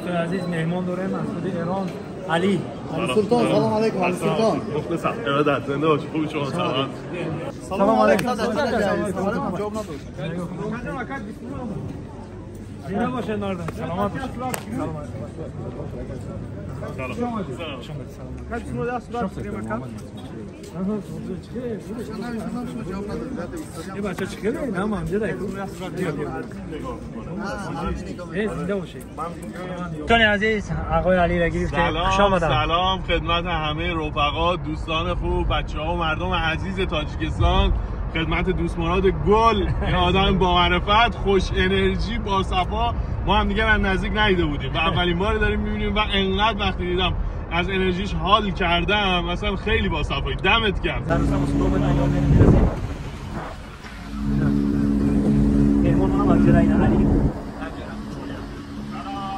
Дӯстони азиз, меҳмон дорем аз худи Эрон, Алӣ. علی سلطان، سلام علیکم علی سلطان. مخلصم، ارادت، زنده باشی. خوبی شما؟ سلام. سلام علیکم. جواب نداد. زنده باشین مردم، سلامت باشین. سلام. ин бача чӣ хеле нам амҷа дай. Зинда бошед, дӯстони азиз, آقای علی را گرفتیم. خوش آمدم. سلام خدمت همه رفقا، دوستان خوب، بچه ها و مردم عزیز تاجیکستان. خدمت دوست مراد گل، یه آدم با معرفت، خوش انرژی، با صفا. ما هم دیگه از نزدیک ندیده بودیم و اولین بار داریم میبینیم و انقدر وقتی دیدم از انرژیش حال کردم. مثلا خیلی با صفایی، دمت گرم. مهمون هم از